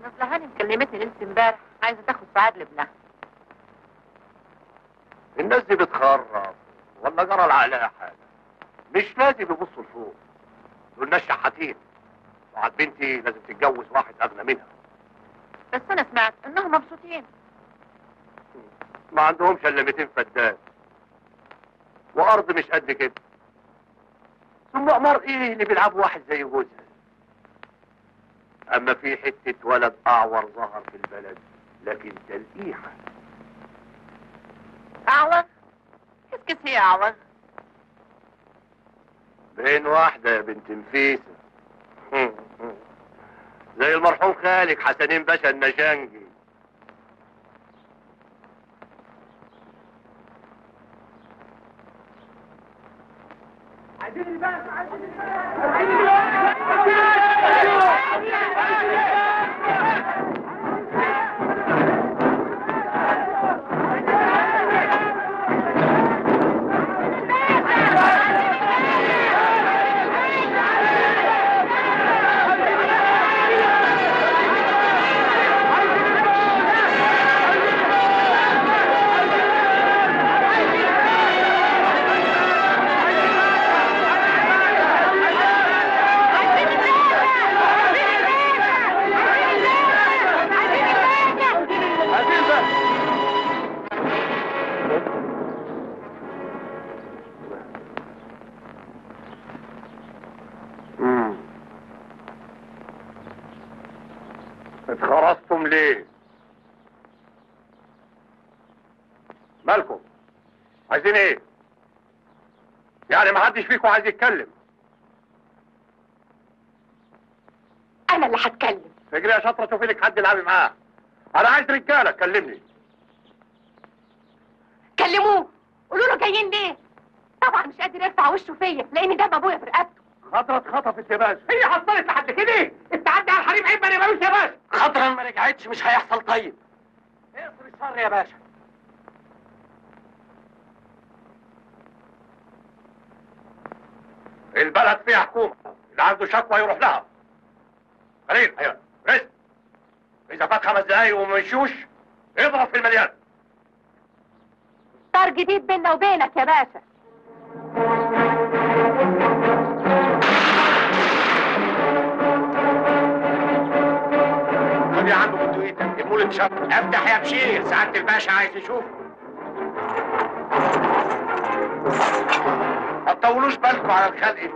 نزلة هانم كلمتني ليلة امبارح، عايزة تاخد سعاد لابنها. الناس دي بتخرف ولا جرى لعقلها حاجة؟ مش لازم يبصوا لفوق، دول ناس شحاتين. وعاد بنتي لازم تتجوز واحد أغنى منها. بس أنا سمعت إنهم مبسوطين. ما عندهمش إلا 200 فدان وأرض مش قد كده. ثم قمر إيه اللي بيلعبوا واحد زي جوزها؟ أما في حتة ولد أعور ظهر في البلد، لكن تلقيحة. أعور؟ كسكس هي أعور؟ بين واحدة يا بنت نفيسة. زي المرحوم خالك حسنين باشا النشانجي. عايزين الباشا، عايزين الباشا، عايزين الباشا. اتخرجتم ليه؟ مالكم؟ عايزين ايه؟ يعني ما حدش فيكم عايز يتكلم. انا اللي هتكلم. اجري يا شاطرة شوفي لك حد يلعبي معاه. انا عايز رجاله تكلمني. كلموه، قولوا له جايين ليه؟ طبعا مش قادر يرفع وشه فيا لان دم ابويا في رقبته. خضرة اتخطفت يا باشا. هي حصلت لحد كده؟ التعدي على الحريم عيب ما نقبلوش يا باشا. خضرة ما رجعتش مش هيحصل. طيب اقصر الشر يا باشا. البلد فيها حكومة، اللي عنده شكوى يروح لها. خليل، ايوه رزق. إذا فات 5 دقايق وما مشوش اضرب في المليان. طار جديد بينا وبينك يا باشا. خد يا عم بندقيتك، المولد شط. افتح يا بشير، سعادة الباشا عايز يشوفك. ما تطولوش بالكم على الخلق.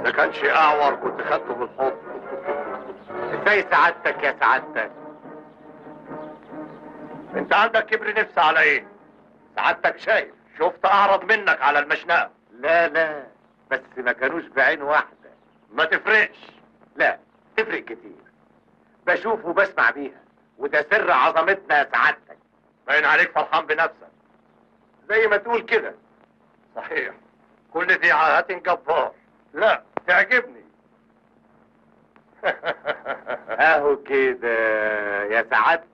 إذا كانش أعور كنت خدته بالحضن. ازاي سعادتك يا سعادتك؟ انت عندك كبر نفس على ايه؟ سعادتك شايف، شفت اعرض منك على المشنقة. لا لا، بس ما كانوش بعين واحدة. ما تفرقش. لا، تفرق كتير. بشوف وبسمع بيها، وده سر عظمتنا يا سعادتك. باين عليك فرحان بنفسك. زي ما تقول كده. صحيح، كل ذي عاهات جبار. لا، تعجبني. اهو كده يا سعادتك.